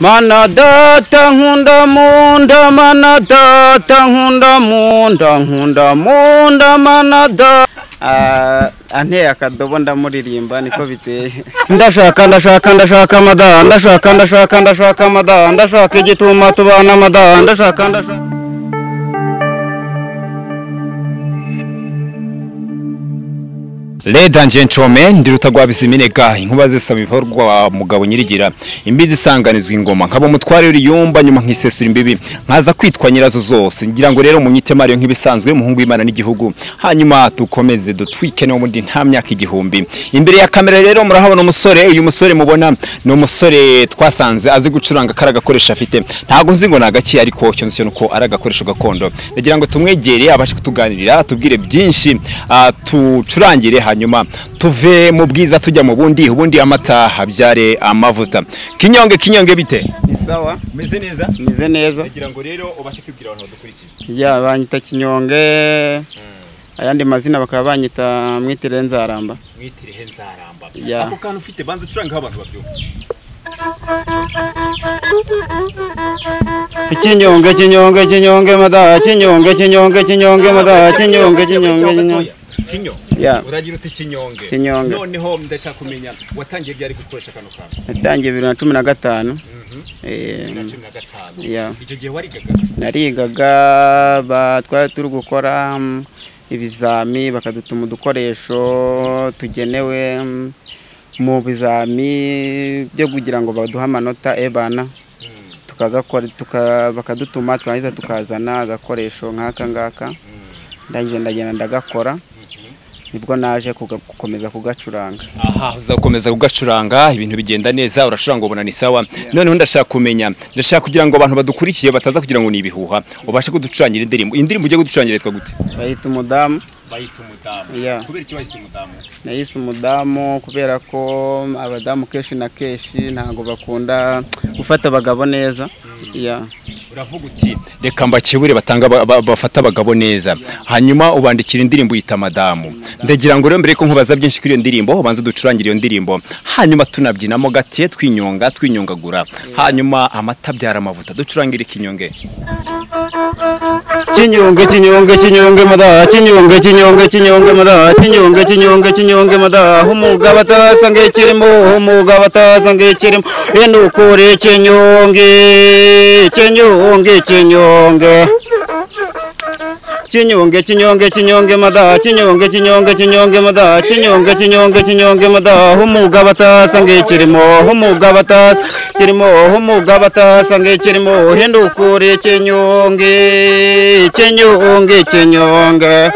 Mana data nkunda munda, mana data nkunda munda, nkunda munda mana data. Anteye akadobo ndamuririmba niko biteye. Ndashaka ndashaka ndashaka mada, ndashaka ndashaka ndashaka mada, ndashaka igituma tubana mada, ndashaka ndashaka. Ladies and gentlemen, ndi Rutagwabisa iminega inkuba zisaba ibikorwa mugabo nyirigira imbizi isanganizwa ingoma nkaba umutware uriyumba nyuma nkisesura imbibi nkaza kwitwa nyirazo zose ngira ngo rero munyite Mario nk'ibisanzwe muhungu w'Imana n'igihugu hanyuma dukomeze dutwike no muri nta myaka igihumbi. Imbere ya kamera rero murahabona umusore, uyu musore mubona ni umusore twasanze azi gucuranga kara gakoresha afite, ntago nzi ngo nagaki ariko cyo nzi nuko ari agakoresho gakondo. Ndagira ngo tumwegere abashe kutuganirira atubwire byinshi, tucurangire hanyuma tuve mu bwiza tujya mu bundi, ubundi amata habyare amavuta. Kinyonge kinyonge bite? Ni sawa. Meze neza? Meze neza. Ndagira ngo rero ubashe kwibwira abantu badukurikiye. Ya banyita Kinyonge. Ayandi mazina bakaba banyita Mwitire Nzaramba. Mwitire Nzaramba. Ako kantu ufite banza ucuranga abantu babyumva. Kinyonge kinyonge kinyonge mada, kinyonge kinyonge kinyonge mada, kinyonge kinyonge kinyonge. Kinyo. Yeah. Uragira uti kinyonge. Kinyonge. Noneho ndashaka kumenya watangiye byari gukoresha kano kantu. Natangiye 2015. 2015. Yeah. Icyo gihe warigaga? Narigaga, twari turi gukora ibizami bakadutuma udukoresho tugenewe mu bizami byo kugira ngo baduhe amanota ebana. Tukagakora bakadutuma twangiza tukazana agakoresho nk'aka ngaka. Ndagenda ndagakora. Nibwo naje gukomeza kugacuranga. Aha, uzakomeza kugacuranga ibintu bigenda neza, uracuranga ubona ni sawa. Noneho ndashaka kumenya, ndashaka kugira ngo abantu badukurikiye bataza kugira ngo ni ibihuha, ubashe kuducurangira indirimbo. Indirimbo ugiye kuducurangira yitwa gute? Bayita Umudamu. Bayita Umudamu. Yeah. Kubera iki bayise Umudamu? Nayise Umudamu kubera ko abadamu keshi na keshi ntago bakunda gufata abagabo neza. Yeah. Uravuga uti reka mbakebure batanga bafata abagabo neza, hanyuma ubandikira indirimbo yita Madamu. Ndagira ngo rero mbere ko nkubaza byinshi kuri iyo ndirimbo ubanze ducurangire iyo ndirimbo, hanyuma tunabyinamo gake twinyonga twinyongagura, hanyuma amata byara amavuta. Ducurangire Kinyonge. Kinyonge kinyonge kinyonge mada, kinyonge kinyonge kinyonge mada, kinyonge kinyonge kinyonge mada, umugabo atasange kirimo, umugabo atasange kirimo, enukure kinyonge kinyonge kinyonge. Kinyonge kinyonge kinyonge mada, kinyonge kinyonge kinyonge mada, kinyonge kinyonge kinyonge mada, umugabo atasange kirimo, umugabo atasange kirimo, umugabo atasange kirimo, hendukure kinyonge kinyonge kinyonge.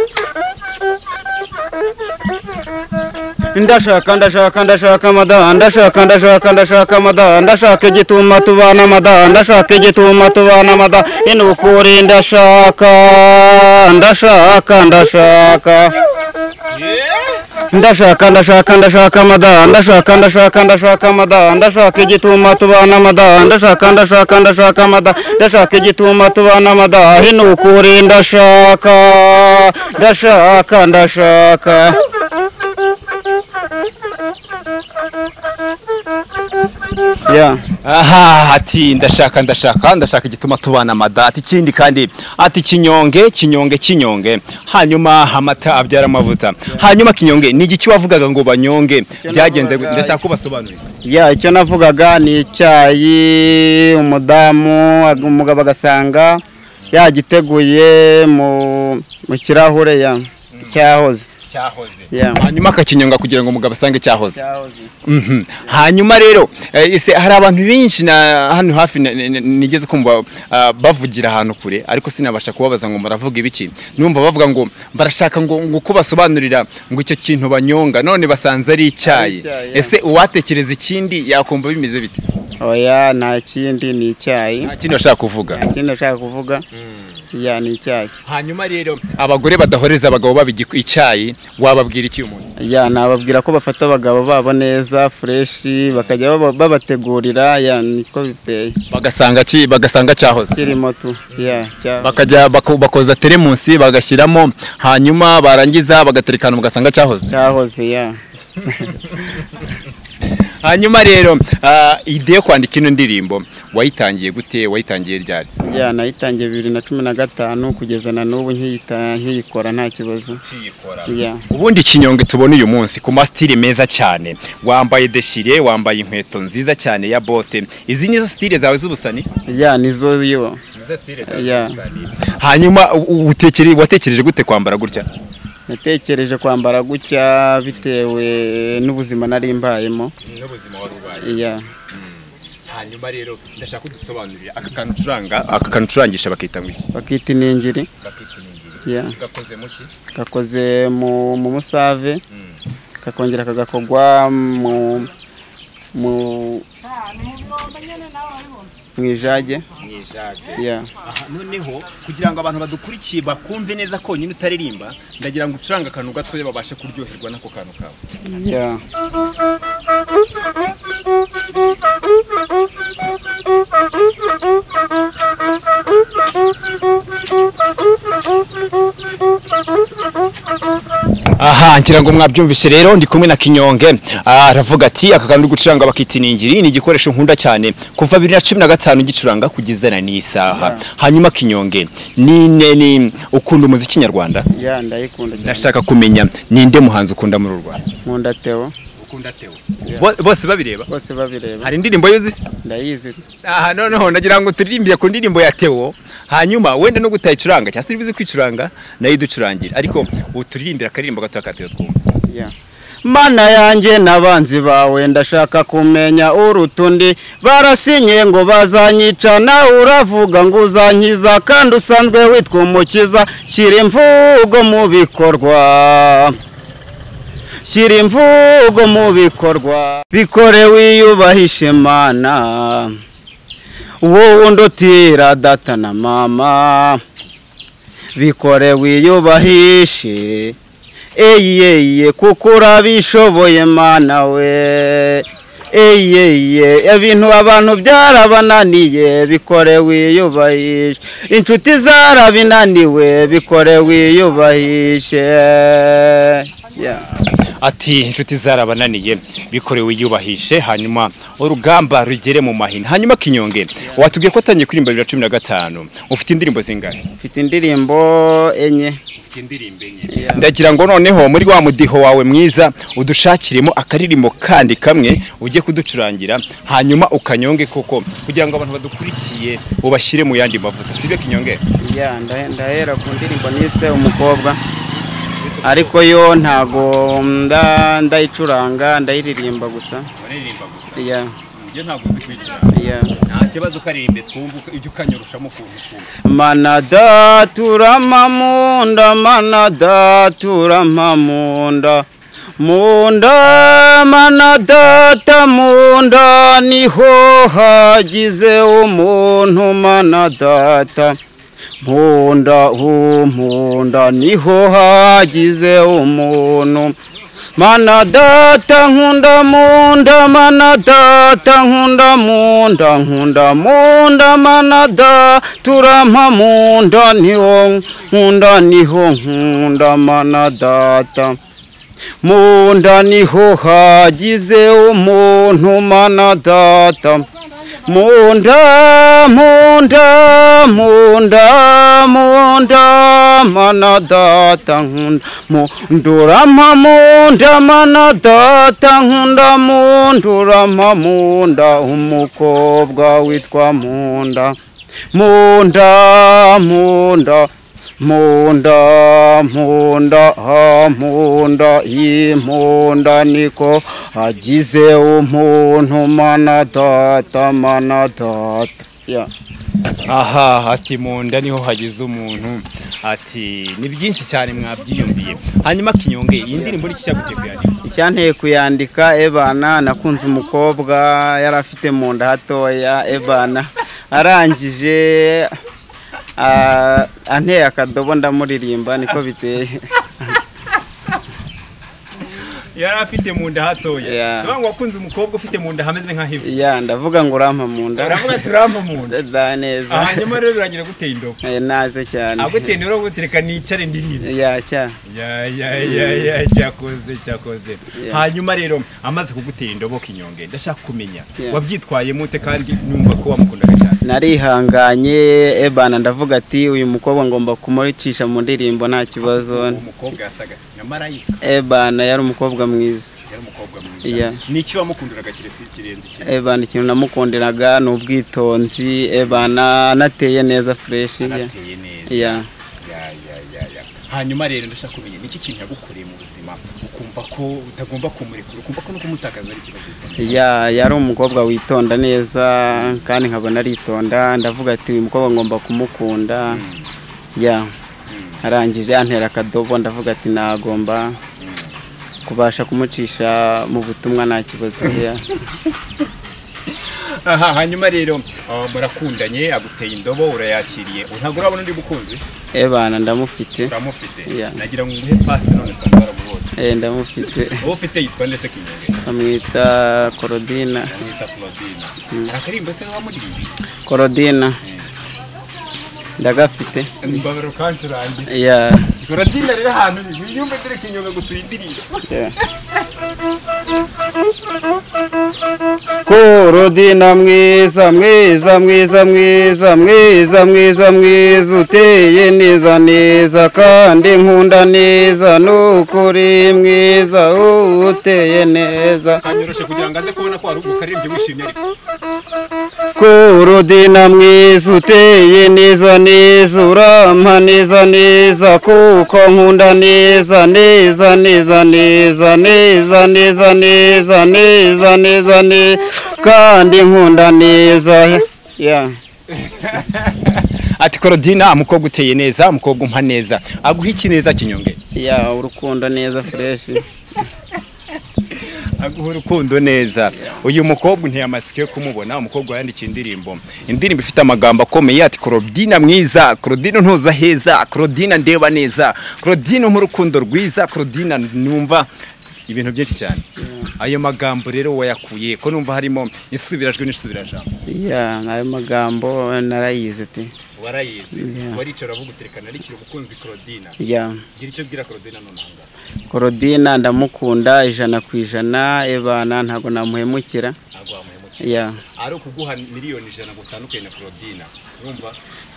Ndashaka ndashaka ndashaka mada, ndashaka ndashaka ndashaka mada, ndashaka igituma tubana mada, ndashaka igituma tubana mada, inukuri ndashaka ndashaka ndashaka. Ndashaka ndashaka ndashaka mada, ndashaka ndashaka ndashaka mada, ndashaka igituma tubana mada, ndashaka ndashaka ndashaka mada, ndashaka igituma tubana mada, inukuri ndashaka ndashaka ndashaka. Yeah. Aha, ati ndashaka ndashaka ndashaka igituma tubana mada, ati ikindi kandi ati kinyonge kinyonge kinyonge, hanyuma amata abyara amavuta. Hanyuma Kinyonge ni igiki wavugaga ngo banyonge byagenze? Ndashaka kubasobanurira. Yeah, icyo navugaga ni icyayi umudamu umugabo agasanga yagiteguye mu kirahure ya cyahoze. Cyahoze. Hanyuma akakinyonga kugira ngo umugabo asange cyahoze. Hanyuma rero ese hari abantu benshi na hano hafi nigeze kumva bavugira ahantu kure, ariko sinabasha kubabaza ngo muravuga ibiki. Numva bavuga ngo barashaka ngo kubasobanurira ngo icyo kintu banyonga, none basanze ari icyayi. Ese uwatekereza ikindi yakumva bimeze bite? Oya, nta kindi ni icyayi. Nta kindi bashaka kuvuga. Nta kindi bashaka kuvuga. Ya ni icyayi. Hanyuma rero abagore badahoreza abagabo baba icyayi wababwira iki umuntu? Ya nababwira ko bafata abagabo babo neza fresh, bakajya babategurira, ya niko biteye. Bagasanga ki bagasanga cyahoze. Kirimo tu. Ya bakajya bakoza teremusi bagashyiramo, hanyuma barangiza bagaterekana mugasanga cyahoze. Cyahoze ya. Hanyuma rero idée yo kwandika ino ndirimbo wayitangiye gute, wayitangiye ryari? Ya, nayitangiye 2015 kugeza na n'ubu nkiyikora nta kibazo. Ya. Ubundi Kinyonge tubona uyu munsi ku ma style meza cyane, wambaye déchiré, wambaye inkweto nziza cyane ya bote, izi nizo style zawe z'ubusani? Ya, nizo yo. Nizo style zawe Ya. z'ubusani. Hanyuma watekereje gute kwambara gutya? Natekereje kwambara gutya bitewe n'ubuzima nari mbayemo. N'ubuzima wari ubaye. Ya. Hanyuma rero ndashaka kudusobanurira aka kantu ucuranga, aka kantu ucurangisha bakita ngo iki? Bakita iningiri. Bakita iningiri. Ya. Gakoze mu ki? Gakoze mu musave, kakongera kagakogwa mu ijage. Mu ijage. Ya. Aha, noneho kugira ngo abantu badukurikiye bakumve neza ko nyine utaririmba, ndagira ngo ucurange akantu gatoya babashe kuryoherwa n'ako kantu kawe. Ya. Aha, ngira ngo mwabyumvise rero, ndi kumwe na Kinyonge. Aravuga ati aka kantu gucuranga bakita iningiri ni igikoresho nkunda cyane kuva 2015 gicuranga kugeza na n'isaha. Hanyuma Kinyonge, ni ukunda umuziki nyarwanda? Ya, ndayikunda cyane. Ndashaka kumenya ninde muhanzi ukunda muri Rwanda? Nkunda Theo. Ukunda Theo. Bose babireba? Bose babireba. Hari indirimbo yuzi? Ndayizi. Aha, noneho ndagira ngo turirimbire ku ndirimbo ya Theo, hanyuma wenda no gutayicuranga cyangwa se uri kwicuranga nayo iducurangira, ariko uturirimbira akaririmbo gato ka Theo twumva. Ya. Mana yanjye n'abanzi bawe ndashaka kumenya urutundi, barasinye ngo bazanyica nawe uravuga ngo uzankiza, kandi usanzwe witwa umukiza. Shyira imvugo mu bikorwa, shyira imvugo mu bikorwa, bikore wiyubahishe Mana, wowe undutira data na mama, bikore wiyubahishe eyeye, kuko urabishoboye Mana we, eyeye, ibintu abantu byarabananiye, bikore wiyubahishe, inshuti zarabinaniwe, bikore wiyubahishe. Yeah. Ati inshuti zarabananiye, bikorewe yubahije, hanyuma urugamba rugere mu mahina. Hanyuma Kinyonge, watubwiye ko atangiye kuririmba 2015, ufite indirimbo zingahe? Mfite indirimbo 4. Ufite indirimbo 4. Ndagira ngo noneho muri wa mudiho wawe mwiza udushakiremo akaririmbo kandi kamwe ujye kuducurangira, hanyuma ukanyonge koko kugira ngo abantu badukurikiye ubashyire mu yandi mavuta. Sibyo Kinyonge? Ya, ndahera ku ndirimbo nise umukobwa, ariko yo ntago ndayicuranga, ndayiririmba gusa. Uraririmba gusa? Ya. Njye ntago uzi kuyicuranga. Ya. Nta kibazo, ukaririmbe twumve ibyo ukanyorushamo ukuntu twumva. Mana daturama munda, mana daturama munda, munda mana data munda, niho hagize umuntu mana data munda, munda niho hagize umuntu. Mana data nkunda munda, mana data nkunda munda, nkunda munda mana data turampa munda, niho nkunda, niho nkunda mana data munda, niho hagize umuntu mana data munda, munda, munda, munda mana data nkunda mundurama munda, mana data nkunda mundurama munda, umukobwa witwa munda, munda, munda, munda, munda, munda, imunda niko hagize umuntu mana data, mana data. Ya. Aha, ati munda niho hagize umuntu, ati ni byinshi cyane mwabyiyumviye. Hanyuma Kinyonge, iyi ndirimbo ni iki cyaguteye kuyandika? Icyanteye kuyandika, ebana nakunze umukobwa yari afite mu nda hatoya, ebana arangije anteye akadobo ndamuririmba, niko biteye. Yari afite mu nda hatoya. Ngo wakunze umukobwa ufite mu nda hameze nka hivu. Ya, ndavuga ngo urampa mu nda. Uravuga turampa mu nda. Da neza. Hanyuma rero birangira guteye indobo. Naze cyane. Aguteye indobo gutereka nicare ndirimbe. Ya cya. Ya ya ya ya cyakoze cyakoze. Hanyuma rero amaze kugutera indobo Kinyonge, ndashaka kumenya wabyitwaye mute kandi numva ko wamukundaga cyane. Narihanganye ebana, ndavuga ati uyu mukobwa ngomba kumucisha mu ndirimbo nta kibazo. Umukobwa yasaga nka marayika. Ebana yari umukobwa mwiza. Yari umukobwa mwiza. Niki wamukundiraga kiretse kirenze iki? Ebana ikintu namukundiraga ni ubwitonzi, ebana anateye neza fresh. Anateye neza. Ya. Ya ya ya ya. Hanyuma rero ndashaka kumenya niki kintu yagukoreye mu buzima ukumva ko utagomba kumurekura, ukumva ko no kumutakaza ari ikibazo gikomeye. Ya, yari umukobwa witonda neza kandi nkabona aritonda, ndavuga ati uyu mukobwa ngomba kumukunda. Ya. Arangije antera akadobo, ndavuga ati nagomba kubasha kumucisha mu butumwa nta kibazo. Ya. Aha, hanyuma rero murakundanye, aguteye indobo urayakiriye, ntabwo urabona undi mukunzi? Ebana ndamufite. Ndamufite. Nagira ngo nguhe pass none nsanga baramubonye. Ndamufite. Uwo ufite yitwa nde se Kinyonge? Amwita Korodina. Amwita Korodina. Akarimba se wamuririmba? Korodina. Ndagafite. Mbabaro kancurangiye. Ya. Korodina rero ahantu yumve dore Kinyonge gutuye indirimbo. Korodina mwiza mwiza mwiza mwiza mwiza mwiza mwiza uteye neza neza kandi nkunda neza nukuri mwiza uteye neza. Kanyoroshe kugira ngo aze kubona ko ari ukaririmbye wishimye ariko. Korodina mwiza uteye neza neza urampa neza neza kuko nkunda neza neza neza neza neza neza neza neza neza neza kandi nkunda neza. Ya. Ati Korodina umukobwa uteye neza, umukobwa umpa neza, aguha iki neza Kinyonge? Ya, urukundo neza fresh. Aguha urukundo neza. Uyu mukobwa nteye amasike yo kumubona, umukobwa yandikiye indirimbo. Indirimbo ifite amagambo akomeye ati Korodina mwiza, Korodina ntuza heza, Korodina ndeba neza, Korodina mu rukundo rwiza, Korodina numva ibintu byinshi cyane. Ayo magambo rero wayakuye ko numva harimo insubirajwi n'isubirajambo. Ya, ayo magambo narayize pe. Warayize. Waricara avuga uterekana arikira umukunzi Korodina. Ya. Gira icyo bwira Korodina none ahangaha. Korodina ndamukunda 100% ebana ntago namuhemukira. Ntago wamuhemukira. Ya. Ari ukuguha miliyoni 100 ngo utandukane na Korodina. Urumva?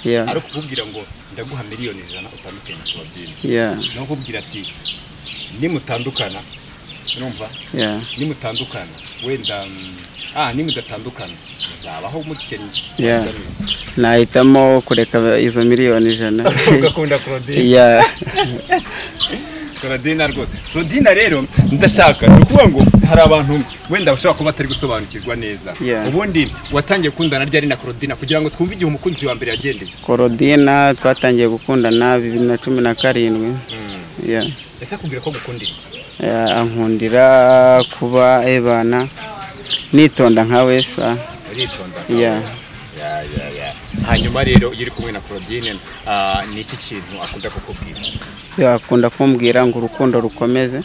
Ya. Ari ukukubwira ngo ndaguha miliyoni 100 utandukane na Korodina. Ya. No kukubwira ati nimutandukana, urumva? Ya. Nimutandukana wenda nimudatandukana muzabaho mukennye. Ya. Nahitamo kureka izo miliyoni 100. Ugakunda Korodina. Ya. Korodina rwose. Korodina rero ndashaka ni ukuvuga ngo hari abantu wenda bashobora kuba batari gusobanukirwa neza. Ubundi watangiye gukundana ryari na Korodina kugira ngo twumve igihe umukunzi wa mbere yagendeye? Korodina twatangiye gukundana 2017. Ya. Ese akubwira ko gukundira iki? Ankundira kuba ebana nitonda nka wesa. Uritonda. Ya. Ya ya ya. Hanyuma rero iyo uri kumwe na Korodine ni iki kintu akunda kukubwira? Ya, akunda kumbwira ngo urukundo rukomeze.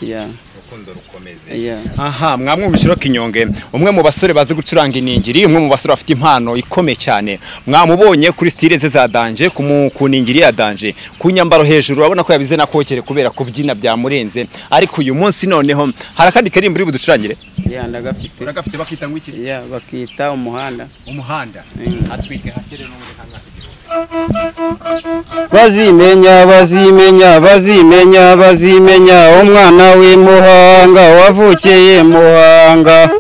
Ya. Urukundo rukomeze. Aha, mwamwumvishiro Kinyonge, umwe mu basore bazi gucuranga iningiri, umwe mu basore bafite impano ikomeye cyane. Mwamubonye kuri style ze za danje, ku ningiri ya danje, ku nyambaro hejuru urabona ko yabize nakokere kubera kubyina byamurenze. Ariko uyu munsi noneho harakandi karimbo uri buducurangire? Ya, ndagafite. Uragafite bakita ngo iki? Ya, bakita umuhanda. Umuhanda. Atwike hashyire n'ubundi nka Bazimenya bazimenya bazimenya bazimenya umwana w'imuhanga wavukiye Muhanga.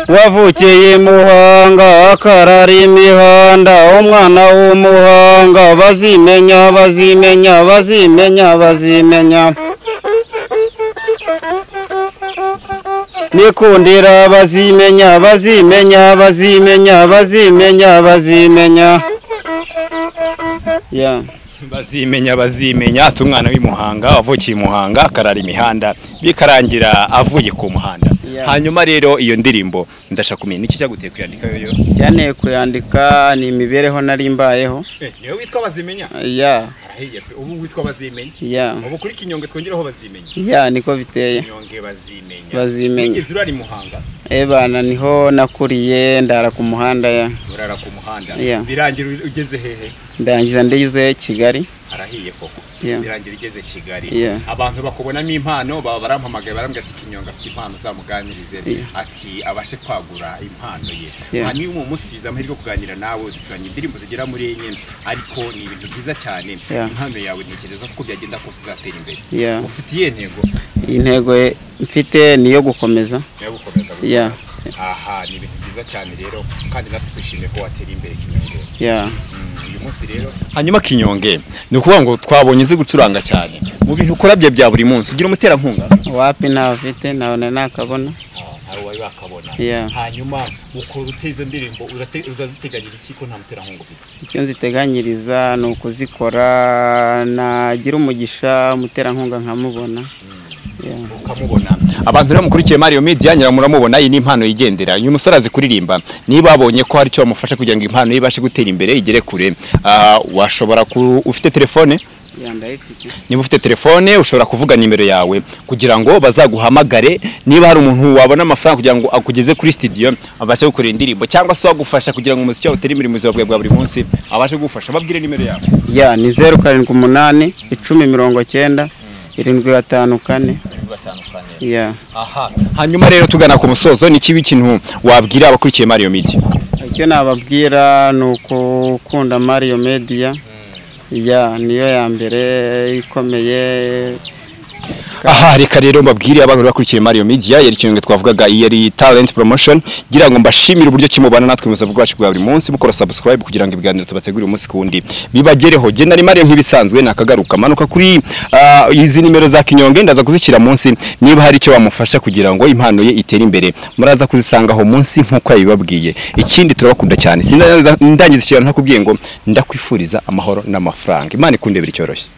Wavukiye Muhanga akarara imihanda umwana w'umuhanga bazimenya bazimenya bazimenya bazimenya nikundira bazimenya bazimenya bazimenya bazimenya bazimenya. Ya. Bazimenya bazimenya ati umwana w'imuhanga wavukiye Muhanga akarara imihanda bikarangira avuye ku muhanda. Hanyuma rero iyo ndirimbo ndashaka kumenya niki cyaguteye kuyandika yo? Cyane kuyandika ni imibereho nari mbayeho. Niwe witwa Bazimenya? Yeah. Arahiye pe, ubu witwa Bazimenya. Yeah. Ubu kuri Kinyonge twongereho Bazimenya. Yeah, niko biteye. Kinyonge Bazimenya. Bazimenya. Wigeze urari Muhanga? Bana niho nakuriye, ndara ku muhanda ya. Urara ku muhanda. Yeah. Birangira ugeze hehe? Ndangiza ndeze Kigali. Arahiye koko. Yeah. Birangira igeze Kigali. Yeah. Abantu bakubonamo impano baba barampamagaye barambwira ati Kinyonge afite impano zamuganirize. Yeah. Ati abashe kwagura impano ye. Yeah. Hanyuma uyu munsi tugize amahirwe yo kuganira nawe, ducuranga indirimbo zigera muri enye, ariko ni ibintu byiza cyane. Yeah. Impano yawe ntekereza ko byagenda kose izatera imbere. Yeah. Ufite iyihe ntego? Intego mfite ni yo gukomeza. Yo gukomeza. Yeah. Aha ni ibintu byiza cyane rero, kandi natwe twishimiye ko watera imbere Kinyonge. Yeah. Uyu munsi rero hanyuma Kinyonge ni ukuvuga ngo twabonye uzi gucuranga cyane mu bintu ukora bye bya buri munsi, ugira umuterankunga? Wapi, ntafite, ntabona nakabona. Ntawe wari wakabona. Yeah. Hanyuma ukora uteza indirimbo uraziteganyira iki ko nta muterankunga ufite? Icyo nziteganyiriza ni ukuzikora, nagira umugisha umuterankunga nkamubona. Yeah. Ukamubona. Abantu rero mukurikiye Mario Media nyira muramubona, iyi ni impano yigendera. Uyu musore azi kuririmba. Niba abonye ko hari icyo bamufasha kugira ngo impano ye ibashe gutera imbere igere kure, washobora ufite telefone? Yeah, ndayifite. Niba ufite telefone ushobora kuvuga nimero yawe kugira ngo bazaguhamagare, niba hari umuntu wabona amafaranga kugira ngo akugeze kuri studio abashe gukora indirimbo, cyangwa se wagufasha kugira ngo umuziki wawe utere imbere mu buzima bwawe bwa buri munsi, abashe kugufasha. Babwire nimero yawe. Yeah, ni 078 10 90 754. Yeah. Aha. Hanyuma rero tugana ku musozo, ni kibi kintu wabwira abakurikiye Mario Media? Icyo nababwira ni ukukunda Mario Media. Yeah, niyo ya mbere ikomeye. Aha reka rero mbabwire abantu bakurikiye Mario Media, yari Kinyonge twavugaga, iyi yari Talent Promotion. Ngira ngo mbashimire uburyo kimubana natwe mu buzima bwacu bwa buri munsi, mukora subscribe kugira ngo ibiganiro tubategurire umunsi kundi bibagereho. Genda ni Mario nk'ibisanzwe, nakagaruka manuka kuri izi nimero za Kinyonge, ndaza kuzishyira munsi, niba hari icyo wamufasha kugira ngo impano ye itere imbere, muraza kuzisangaho munsi nkuko yabibabwiye. Ikindi turabakunda cyane, sindangiza ikiganiro ntakubwiye ngo ndakwifuriza amahoro n'amafaranga. Imana ikundebera icyoroshye.